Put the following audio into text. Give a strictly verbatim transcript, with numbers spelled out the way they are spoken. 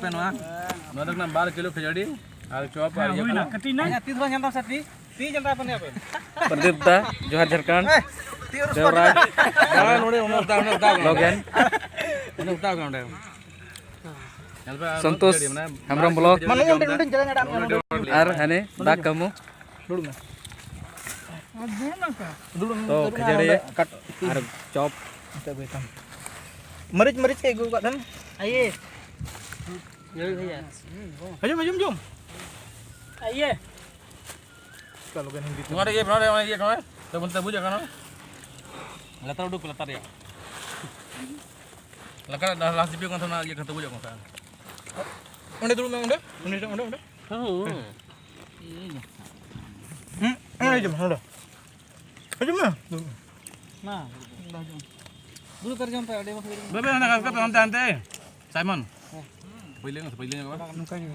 ᱯᱮ ᱱᱚᱣᱟ, ᱱᱚᱣᱟ ᱫᱚ ᱠᱟᱱᱟ ᱵᱟᱨ ᱠᱤᱞᱳ ᱠᱷᱟᱹᱡᱟᱹᱲᱤ ᱟᱨ ᱪᱚᱯ ᱟᱨ ᱤᱭᱟᱹ ᱦᱩᱭᱱᱟ, ᱠᱟᱱᱟ᱾ ᱠᱟᱹᱴᱤᱡ ᱱᱟ᱾ ᱛᱤᱥ ᱵᱟᱝ ᱧᱮᱞ ᱫᱟᱢ ᱥᱮ ᱛᱤ? ᱛᱤ ᱧᱮᱞ ᱛᱟᱭ ᱯᱮ ᱱᱤᱭᱟᱹ ᱯᱮ᱾ ᱯᱨᱚᱫᱤᱯ ᱫᱟ, ᱡᱚᱦᱟᱨ ᱡᱷᱟᱲᱠᱷᱚᱸᱰ᱾ ᱛᱤ ᱩᱨᱩᱥ ᱫᱮᱣᱨᱟᱡᱽ᱾ ᱦᱮᱸ, ᱱᱚᱰᱮ ᱩᱱᱟᱹᱜ ᱫᱟᱜ, ᱩᱱᱟᱹᱜ ᱫᱟᱜ᱾ ᱞᱚᱜᱮᱱ᱾ ᱩᱱᱟᱹᱜ ᱫᱟᱜ ᱱᱚᱰᱮ᱾ ᱧᱮᱞ ᱯᱮ, ᱟᱨ ᱥᱚᱱᱛᱳᱥ ᱠᱷᱟᱹᱡᱟᱹᱲᱤ ᱢᱟᱱᱮ ᱦᱮᱢᱵᱨᱚᱢ ᱵᱞᱚᱜ᱾ ᱢᱟᱱᱮ ᱱᱚᱰᱮ, ᱱᱚᱰᱮ ᱡᱟᱭᱜᱟ ᱱᱚᱰᱮ ᱟᱲᱟᱜ ᱢᱮ, ᱱᱚᱰᱮ᱾ ᱟᱨ ᱦᱟᱱᱮ ᱫᱟᱜ ᱠᱟᱹᱢᱩ᱾ ᱫᱩᱲᱩᱵ ᱢᱮ᱾ ᱫᱩᱲᱩᱵ ᱢᱮ᱾ ᱛᱚ, ᱫᱩᱲᱩᱵ ᱢᱮ, ᱠᱷᱟᱹᱡᱟᱹᱲᱤ ᱱᱚᱰᱮ ᱠᱟᱴ ᱟᱨ ᱪᱚᱯ᱾ ᱚᱱᱛᱮ ᱟᱹᱜᱩᱭ ᱛᱟᱢ᱾ ᱢᱟᱹᱨᱤᱪ, ᱢᱟᱹᱨᱤᱪ ᱠᱟᱹᱡ ᱟᱹᱜᱩ ᱟᱠᱟᱫ ᱛᱟᱦᱮᱱ᱾ ᱟᱭᱮ᱾ ᱦᱤᱡᱩᱜ, ᱦᱤᱡᱩᱜ, ᱦᱤᱡᱩᱜ᱾ ᱟᱭᱮ᱾ ᱪᱮᱠᱟ ᱞᱚᱜᱮᱱ ᱦᱤᱱᱫᱤ ᱛᱮ? ᱱᱚᱣᱟ ᱨᱮ ᱤᱭᱟᱹ, ᱱᱚᱣᱟ ᱨᱮ ᱤᱭᱟᱹ ᱠᱟᱱᱟ᱾ ᱛᱚ, ᱵᱚᱱᱛᱮ ᱵᱩᱡᱷᱟᱹᱜ ᱠᱟᱱᱟ᱾ ᱞᱟᱛᱟᱨ ᱩᱰᱩᱠ ᱯᱮ, ᱞᱟᱛᱟᱨ ᱨᱮᱭᱟᱜ᱾ ᱞᱟᱛᱟᱨ ᱨᱮ ᱞᱟᱥ ᱡᱤᱯᱤ ᱠᱟᱱ ᱛᱟᱦᱮᱱᱟ, ᱤᱭᱟᱹ ᱠᱟᱛᱮ ᱵᱩᱡᱷᱟᱹᱜ ᱠᱟᱱ ᱛᱟᱦᱮᱱᱟ᱾ ᱚᱸᱰᱮ ᱫᱩᱲᱩᱵ ᱢᱮ, ᱚᱸᱰᱮ᱾ ᱚᱸᱰᱮ, ᱚᱸᱰᱮ, ᱚᱸᱰᱮ᱾ ᱦᱩᱸ᱾ ᱦᱩᱸ, ᱚᱸᱰᱮ ᱦᱤᱡᱩᱜ ᱢᱮ, ᱚᱸᱰᱮ᱾ ᱦᱤᱡᱩᱜ ᱢᱮ᱾ ᱢᱟ᱾ ᱫᱩᱲᱩᱵ ᱯᱮ, ᱡᱚᱢ ᱯᱮ, ᱟᱹᱰᱤ ᱢᱚᱡᱽ ᱦᱩᱭ ᱠᱟᱱᱟ᱾ ᱵᱟᱵᱮ, ᱦᱟᱱᱟ ᱠᱟᱛᱮ ᱦᱟᱱᱛᱮ, ᱦᱟᱱᱛᱮ᱾ ᱥᱟᱭᱢᱚᱱ᱾ ᱦᱮᱸ᱾ ᱯᱟᱹᱭᱞᱟᱹ ᱧᱚᱜ, ᱯᱟᱹᱭᱞᱟᱹ ᱧᱚᱜ᱾ ᱱᱚᱝᱠᱟ ᱜᱮ᱾